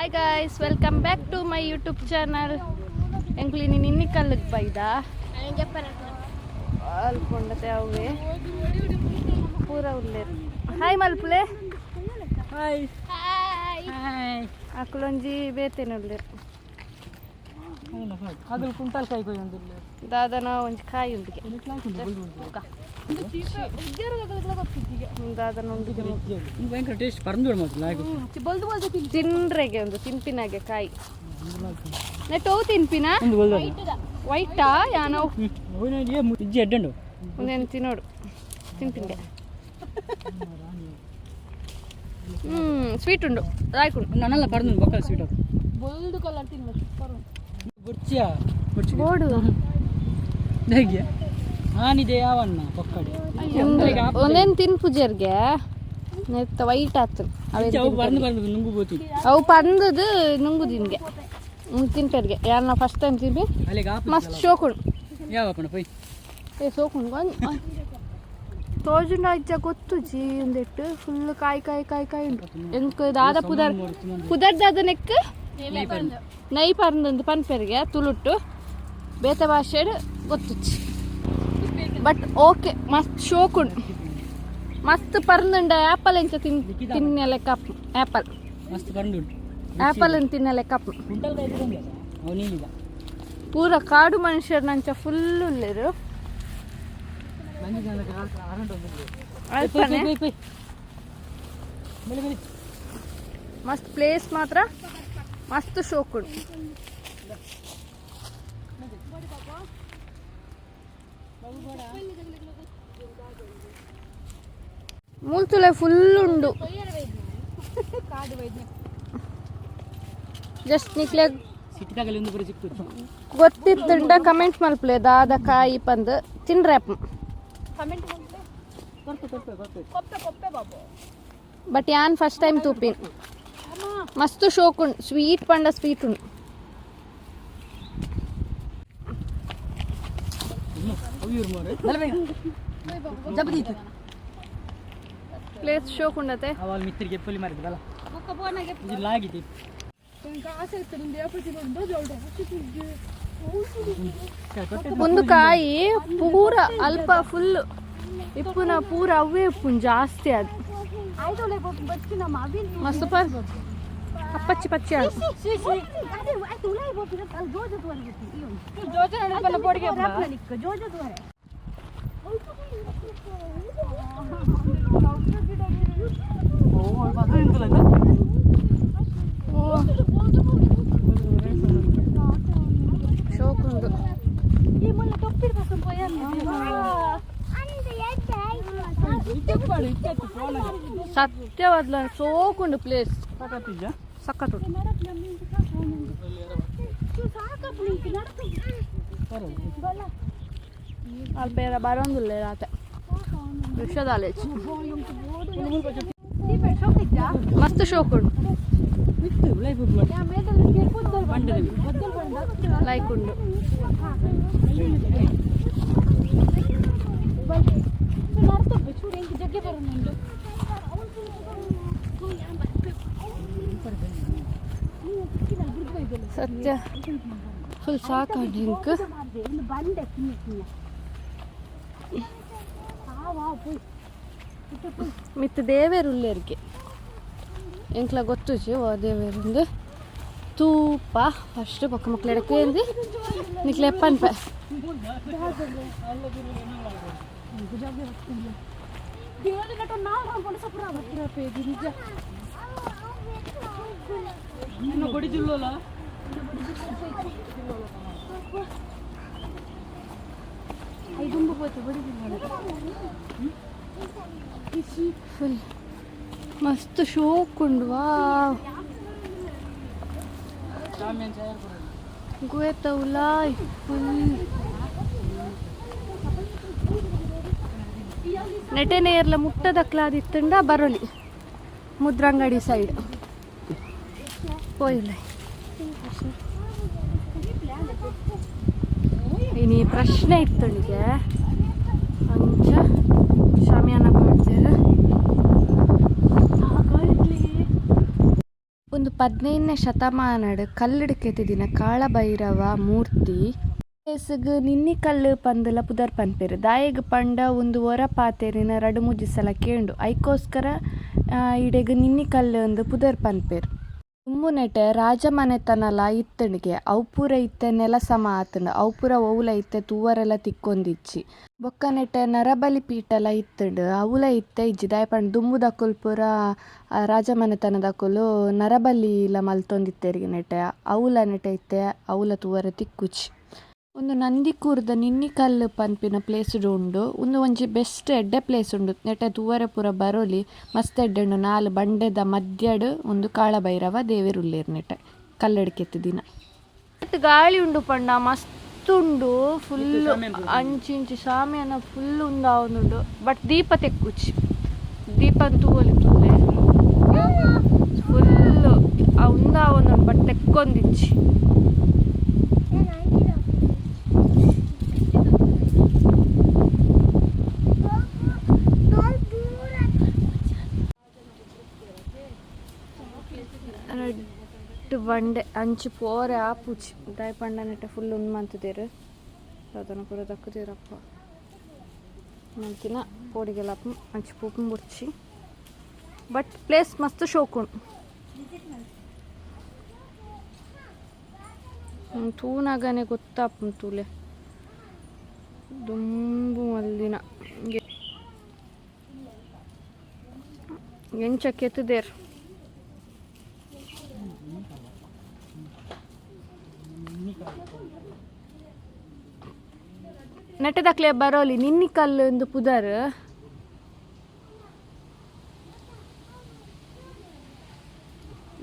Hi guys, welcome back to my YouTube channel. ಎಂಕ್ಲಿ ನೀನು ಇನ್ನಿ ಕಲ್ಲಿಗೆ ಬೈದ ಅಲ್ಕೊಂಡತೆ ಅವೇ ಪೂರ ಉಲ್ಲೇರು. ಹಾಯ್ ಮಲ್ಪುಲೆ. Hi hi. ಅಕುಲೊಂಜಿ ಬೇತೇನೆ ಉಲ್ಲೇರು. ಅಗಲ್ ಕುಂಟಾಲ್ ಕಾಯಿ ಕೊಯ್ ಒಂದಿಲ್ಲ. ದಾದನ ಒಂಜಿ ಕಾಯಿ ಉಂಡಿಗೆ. ದಾದನ ಉಂಡಿಗೆ. ಭಯಂಕರ ಟೇಸ್ಟ್ ಪರಂದು ಮಾತ್ರ ಲಾಯ್ಕ್. ತಿನ್ರೆಗೆ ಒಂದು ತಿನ್ಪಿನಾಗೆ ಕಾಯಿ ನೆಟ್ ಅವು ತಿನ್ಪಿನ. ಒಂದು ಒಳ್ಳೆ. ವೈಟಾ ಯಾನವು? ಇಜ್ಜಿ ಎಡ್ಡಂಡು. ಒಂದೇನು ತಿನ್ನೋಡು ತಿನ್ಪಿನ್ಗೆ. ಸ್ವೀಟ್ ಉಂಡು, ಲಾಯ್ಕ್ ಉಂಡು. ನನ್ನಲ್ಲ ಪರಂದು ಬೊಕ್ಕಲ್ ಸ್ವೀಟ್ ಅದು. ಬುರ್ಚಿಯ ಬುರ್ಚಿ. ಬೋಡು. ಹೇಗೆ ಆನಿದೆ ಯಾವಣ್ಣ ಪೊಕ್ಕಡೆ. ಒಂದೇನು ತಿನ್ಪುಜರ್ಗೆ ನೆತ್ತ ವೈಟ್ ಆತು. ಅವು ಪರಂದು ಪರಂದು ನುಂಗು ಬೋತಿ. ಅವು ಪಂದದು ನುಂಗು ತಿನ್ಗೆ ತಿನ್ಪೆರ್ಗೆ ಯಾರನ್ನ ಫಸ್ಟ್ ಟೈಮ್ ತಿನ್ಪಿ. ಅಲ್ಲಿಗೆ ಆಪ್. ಮಸ್ತ್ ಶೋಕುಂಡು. ಯಾವಪ್ಪಣ ಪೊಯ್. ಏ ಸೋಕುಂಡು ತೋಜುಂಡ ಇಜ್ಜ ಗೊತ್ತುಜಿ. ಒಂದೆಟ್ಟು ಫುಲ್ ಕಾಯಿ ಕಾಯಿ ಕಾಯಿ ಕಾಯಿ ಉಂಡು. ಎಂಕ್ ದಾದ ಪುದರ್ ಪುದರ್ ದಾದ ನೆಕ್? ನೈ ಪರ್ಂದು ಪನ್ಪೆರ್ಗೆ ತುಳುಟ್ಟು, ಬೇತೆ ಭಾಷೆಡ್ ಗೊತ್ತುಚ್ಚಿ. ಬಟ್ ಓಕೆ, ಮಸ್ತ್ ಶೋಕುಂಡು, ಮಸ್ತ್ ಪರ್ಂದುಂಡ. ಆ್ಯಪಲ್ ಎಂಚ ತಿನ್ನೆ ಲೆಕ್ಕ ಆ್ಯಪಲ್. ಮಸ್ತ್ ಪರಂದು ಉಂಟು. ಆ್ಯಪಲ್ ತಿನ್ನೆ ಲೆಕ್ಕ. ಕುಂಟಾಲ್ ಕಾಯಿ ಪರಂದು ಅವು ನೀಲಿದ. ಪೂರ ಕಾಡು ಮನುಷ್ಯರ್ನಂಚ ಫುಲ್ ಉಲ್ಲೇರು. ಮಂಜು ಜನಕ್ಕೆ ಅರಂಟು. ಅಲ್ಪನೆ. ಪೊಯ್ ಪೊಯ್ ಮೇಲೆ ಮೇಲೆ. ಮಸ್ತ್ ಪ್ಲೇಸ್ ಮಾತ್ರ, ಮಸ್ತ್ ಶೋಕುಂಡು. ಮೂಲ್ತುಲೆ ಫುಲ್ ಉಂಡು. ಜಸ್ಟ್ ನಿಕ್ಲೆ ಸಿಟ್ಟಿದಾಗಲಿ ಒಂದು ಬರೀ ಸಿಕ್ತು. ಗೊತ್ತಿತ್ತುಂಡ ಕಮೆಂಟ್ ಮಲ್ಪಲೆ ದಾದ ಕಾಯಿ ಪಂದ್ ತಿನ್ರೆ. ಕೊರ್ಪೆ ಕೊರ್ಪೆ ಕೊರ್ಪೆ. ಬಟ್ ಯಾನ್ ಫಸ್ಟ್ ಟೈಮ್ ತೂಪಿನ್. ಮಸ್ತ್ ಶೋಕುಂಡು, ಸ್ವೀಟ್ ಪಂಡ ಸ್ವೀಟ್ ಉಂಡು. ಜಬದೀತು. ಪ್ಲೇಸ್ ಶೋಕುಂಡತೆ. ಅವಲ್ ಮಿತ್ರಗೆ ಪೊಲಿ ಮಾರಿದ ಬಲ ಇದು ಲಾಗಿದೆ. ಒಂದು ಕಾಯಿ ಪೂರ ಅಲ್ಪ ಫುಲ್ ಇಪ್ಪುನ ಪೂರ ಅವೇ ಇಪ್ಪುನ್ ಜಾಸ್ತಿ ಅದು. ಮಸ್ತ್ ಪರ್ ಅಪ್ಪಚ್ಚಿ ಪಚ್ಚಿ ಅದು. ಶೋಕುಂಡು. ಸತ್ಯವಾದ್ಲ ಸೋಕುಂಡು ಪ್ಲೇಸ್, ಸಖತ್ ಉಂಟು. ಅಲ್ಪ ಏರ ಬರೋಂದುಲ್ಲ ರಾತೆ ವಿಷದಾಲೇಜ್. ಮಸ್ತ್ ಶೋಕುಂಡು. ಲೈಕ್ ಉಂಡು. ಸತ್ಯ ಫುಲ್ ಸಾಕು ಡ್ರಿಂಕ್. ಮಿತ್ ದೇವೇರು ಉಲ್ಲೇರಿಗೆ ಎಂಕ್ಲ ಗೊತ್ತುಜಿ ಓ ದೇವೇರುಂದು. ತೂಪ ಫಸ್ಟ್ ಬೊಕ್ಕ ಮಕ್ಳೆಡ ಕೇಂದಿ ನಿಕ್ಲೆ ಪನ್ಪೆ. ಫುಲ್ ಮಸ್ತ್ ಶೋಕುಂಡು, ವಾವ್. ಗುವೆತ ಉಲಾಯ್ ಫುಲ್ ನೆಟೆನೇರ್ಲ ಮುಟ್ಟದಕ್ಲಾದಿತ್ತುಂಡ ಬರೊಲಿ ಮುದ್ರಂಗಡಿ ಸೈಡ್ ಪೋಯಿಲ್ಲ. ಇನಿ ಪ್ರಶ್ನೆ ಇತ್ತುಂಡಿಗೆ, ಅಂಚ ಶಾಮಿಯಾನ ಪಾಡ್ದೆರ್. ಒಂದು 15ನೇ ಶತಮಾನಡ್ ಕಲ್ಲುಡ್ ಕೆತ್ತಿದಿನ ಕಾಳಭೈರವ ಮೂರ್ತಿ. ಪ್ಲೇಸ್ಗ್ ನಿನ್ನಿ ಕಲ್ಲು ಪಂದುಲ ಪುದರ್ ಪನ್ಪೆರ್. ದಾಯೆಗ್ ಪಂಡ ಉಂದು ಒರ ಪಾತೆರಿನ ರಡ್ಡ್ ಮೂಜಿ ಸಲ ಕೇಂಡು ಐಕೋಸ್ಕರ ಇಡೆಗ್ ನಿನ್ನಿ ಕಲ್ಲು ಇಂದ್ ಪುದರ್ ಪನ್ಪೆರ್. ದುಂಬುನೆಟ್ ರಾಜಮನೆತನಲ ಇತ್ತುಂಡುಗೆ ಅವು ಪೂರ ಇತ್ತೆ ನೆಲ ಸಮ ಆತುಂಡು ಅವು ಪೂರ ಒವ್ಲ ಇತ್ತೆ ತೂವರೆಲ ತಿಕ್ಕೊಂದಿಜ್ಜಿ. ಬೊಕ್ಕ ನೆಟೆ ನರಬಲಿ ಪೀಠಲ ಇತ್ತುಂಡು ಅವುಲ ಇತ್ತೆ ಇಜ್ಜಿ ದಾಯೆ ಪಂಡ ದುಂಬುದಕುಲು ಪೂರ ರಾಜಮನೆತನದಕುಲು ನರಬಲಿಲ ಮಲ್ತೊಂದಿತ್ತೆರ್ಗೆ ನೆಟೆ ಅವುಲ ನೆಟೆ ಇತ್ತೆ ಅವುಲ ತೂವರೆ ತಿಕ್ಕುಜಿ. ಉಂದು ನಂದಿಕೂರ್ದ ನಿನ್ನಿಕಲ್ಲು ಪನ್ಪಿನ ಪ್ಲೇಸ್ ಡು ಉಂಡು. ಉಂದು ಒಂಜಿ ಬೆಸ್ಟ್ ಎಡ್ಡೆ ಪ್ಲೇಸ್ ಉಂಡು. ನೆಟೆ ತೂವರೆ ಪೂರ ಬರೊಲಿ ಮಸ್ತ್ ಎಡ್ಡೆ ಉಂಡು. ನಾಲ್ ಬಂಡೆದ ಮಧ್ಯಡ್ ಉಂದು ಕಾಳಭೈರವ ದೇವೆರ್ ಉಲ್ಲೆರ್ ನೆಟೆ ಕಲ್ಲಡ್ ಕೆತ್ತಿದಿನ. ಗಾಳಿ ಉಂಡು ಪಂಡ ಮಸ್ತ್ ಉಂಡು ಫುಲ್ ಅಂಚಿ ಇಂಚಿ ಶಾಮಿಯಾನ ಫುಲ್ ಉಂದಾವೊಂದುಂಡು. ಬಟ್ ದೀಪ ತೆಕ್ಕುಜಿ ದೀಪನ್ ತೂವೊಲಿ ತೂಲೆ ಫುಲ್ ಉಂದಾವೊಂದುಂಡು ಬಟ್ ತೆಕ್ಕೊಂದಿಜ್ಜಿ. ರಡ್ಡ್ ಬಂಡೆ ಅಂಚಿ ಪೋರೆ ಆಪುಜಿ ದಾಯೆ ಪಂಡ ನೆಟೆ ಫುಲ್ ಉಂದು ಮಂತುದೆರ್ ದಾದನ ಪೂರ ದಕ್ಕುದೆರಪ್ಪ ಮಂತಿನ ಪೋಡಿಗೆಲಪ್ಪ ಅಂಚಿ ಪೋಪುನ್ ಬೊರ್ಚಿ ಬಟ್ ಪ್ಲೇಸ್ ಮಸ್ತ್ ಶೋಕುಂಡು. ತೂನಗನೆ ಗೊತ್ತಾಪುಂಡು ತೂಲೆ ದುಂಬು ಮಲ್ದಿನ ಎಂಚ ಕೆತ್ತುದೆರ್. ನೆಟ್ಟದಕ್ಲೆ ಬರೋಲಿ ನಿನ್ನಿ ಕಲ್ಲು ಇಂದು ಪುದರ್.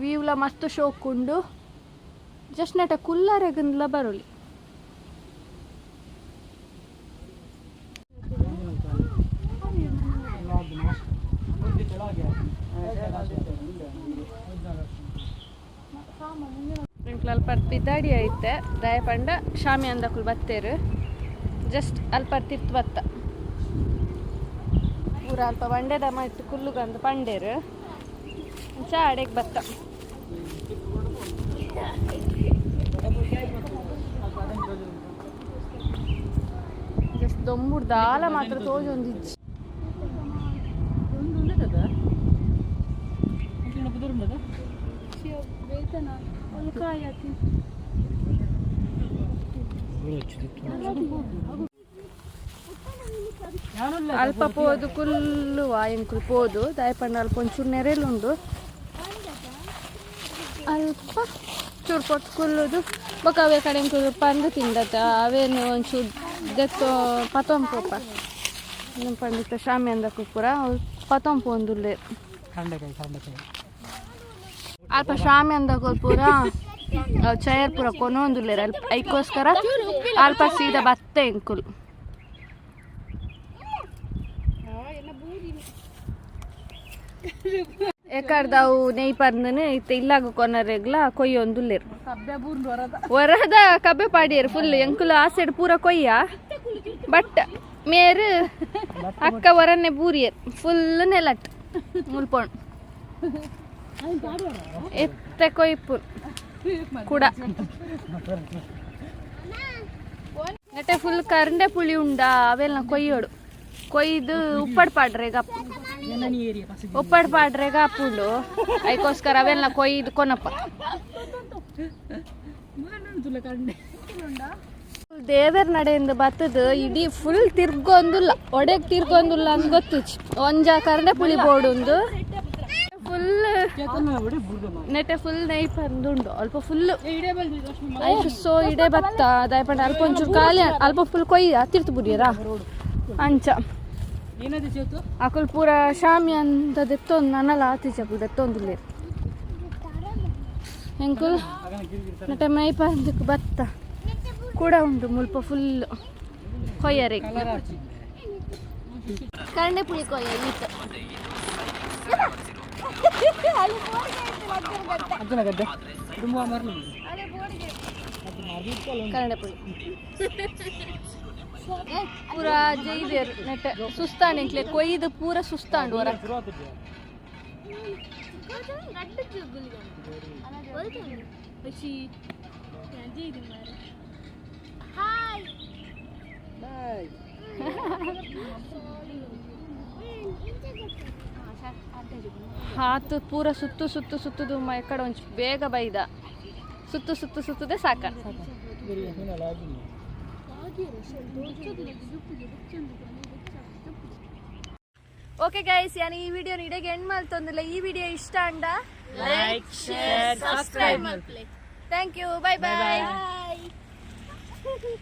ವ್ಯೂಲ ಮಸ್ತ್ ಶೋಕ್ ಉಂಡು. ಜಸ್ಟ್ ನೆಟ ಕುಲ್ಲರೆಗುಂದ್ಲ ಬರೋಲಿ. ಎಂಕ್ಲ ಅಲ್ಪ ಪಿದಾಡಿ ಐತೆ ದಾಯೆ ಪಂಡ ಶಾಮಿ ಅಂದಕುಲು ಬತ್ತೇರು ಜಸ್ಟ್ ಅಲ್ಪ ತಿರ್ತ್ ಬತ್ತ ಪೂರ ಅಲ್ಪ ಬಂಡೆದ ಮೈಟ್ ಕುಲ್ಲುಗಂದು ಪಂಡೇರು ಅಂಚ ಅಡೆಗ್ ಬತ್ತ. ಜಸ್ಟ್ ದೊಂಬುಡು ದಾಲ ಮಾತ್ರ ತೋಜೊಂದಿಜ್ಜಿ. ಅಲ್ಪ ಪೋದು ಕುಲ್ಲುವ ಎಂಕುಲು ಪೋದು ದಾಯೆ ಪಂಡ ಅಲ್ಪ ಒಂಚೂರು ನೆರೆಲುಂಡು ಅಲ್ಪ ಚೂರು ಪೊತ್ತು ಕುಲ್ಲುದು ಬೊಕ ಅವೇ ಕಡೆ ಎಂಕುಲು ಪಂದ್ ತಿಂದತ ಅವೇನು ಒಂಚೂರು ದೆತ್ತೋ ಪತೊಂದು ಪೋಪ ಪಂಡಿತ ಶಾಮಿ ಅಂದಕುಲು ಪೂರ ಪತೊಂದು ಪೋವೊಂದುಲ್ಲೆರ್. ಕಂಡೆಕಾಯಿ ಕಂಡೆಕಾಯಿ. ಅಲ್ಪ ಶಾಮಿ ಅಂದಕುಲು ಪೂರ ಚೇರ್ ಪೂರ ಕೊನೊಂದುಲ್ಲೆರ್ ಅಲ್ಪ ಐಕೋಸ್ಕರ ಅಲ್ಪ ಸೀದಾ ಬತ್ತೆ ಎಂಕುಲು. ಏಕಾರ್ದ ಅವು ನೆಯ್ ಪರ್ಂದನೆ ಇತ್ತೆ ಇಲ್ಲಾಗ ಕೊನರೆಗ್ಲ ಕೊಯ್ಯೊಂದುಲ್ಲೆರ್ ವರದ ಕಬ್ಬೆ ಪಾಡಿಯೆರ್ ಫುಲ್ ಎಂಕುಲು ಆ ಸೈಡ್ ಪೂರ ಕೊಯ್ಯ ಬಟ್ ಮೇರ್ ಅಕ್ಕ ವರನ್ನೆ ಬೂರಿಯೆರ್ ಫುಲ್ ನೆಲಟ್ ಮುಲ್ಪೊಣ್ ಎತ್ತೆ ಕೊಯ್ಪು ಕುಡ ನೆಟೆ ಫುಲ್ ಕರಂಡೆ ಪುಳಿ ಉಂಡಾ ಅವೆಲ್ಲ ಕೊಯ್ಯೋಡು ಕೊಯ್ದು ಉಪ್ಪಡ್ ಪಾಡ್ರೆ ಗಪ್ ಉಪ್ಪಡ್ ಪಾಡ್ರೆ ಅಪ್ಪುಂಡು ಐಕೋಸ್ಕರ ಅವೆಲ್ಲ ಕೊಯ್ದು ಕೊನಪ್ಪ. ದೇವರ ನಡೆಯಿಂದ ಬತ್ತದ ಇಡೀ ಫುಲ್ ತಿರ್ಗೊಂದುಲ್ಲ ಒಡೆಗ್ ತಿರ್ಗೊಂದುಲ್ಲ ಅಂದ್ ಗೊತ್ತುಚ್ ಒಂಜ ಕರಂಡೆ ಪುಳಿ ಬೋಡುಂದು ಫುಲ್ ನೆಟೆ ಫುಲ್ ನೈ ಪಂದುಂಡು ಅಲ್ಪ ಫುಲ್ ಐಕ್ ಸೊ ಇಡೆ ಬತ್ತ ದಾಯೆ ಪಂಡ ಅಲ್ಪ ಒಂಚೂರು ಖಾಲಿ ಅಲ್ಪ ಫುಲ್ ಕೊಯ್ಯ ತಿರ್ತು ಬುಡಿಯರಾ ಅಂಚ ಅಕುಲು ಪೂರ ಶಾಮಿ ಅಂತ ದೆತ್ತೊಂದು ನನಲ ಆತಿಜಿ ಅಕುಲು ದೆತ್ತೊಂದುಲ್ಲೆರ್ ಎಂಕುಲು ನೆಟೆ ಮೈ ಪಂದಕ್ ಬತ್ತ ಕೂಡ ಉಂಡು ಮುಲ್ಪ ಫುಲ್ ಕೊಯ್ಯರೆ ಕರಂಡೆ ಪುಳಿ ಕೊಯ್ಯ ಈತ. ಕರಂಡೆ ಪುಳಿ ಪೂರ ಜೈದೇರ್ ನೆಟ್ಟೆ ಸುಸ್ತಾಂಡ್ ಎಂಕ್ಲೆ ಕೊಯ್ದು ಪೂರ ಸುಸ್ತಾಂಡ್ ಹೊರ. ಹಾಯ್. ಬಾಯ್. ಹಾತು ಪೂರ ಸುತ್ತು ಸುತ್ತು ಸುತ್ತುದು ಎಕ್ಕಡ ಒಂಚು ಬೇಗ ಬೈದ ಸುತ್ತು ಸುತ್ತು ಸುತ್ತದೆ ಸಾಕ. ಓಕೆ ಗೈಸ್, ಯಾನ್ ಈ ವಿಡಿಯೋ ಇಡೆಗೆ ಎಂಡ್ ಮಲ್ತೊಂದಿಲ್ಲ. ಈ ವಿಡಿಯೋ ಇಷ್ಟ ಅಂಡ like, share, subscribe. Thank you, bye bye. Bye.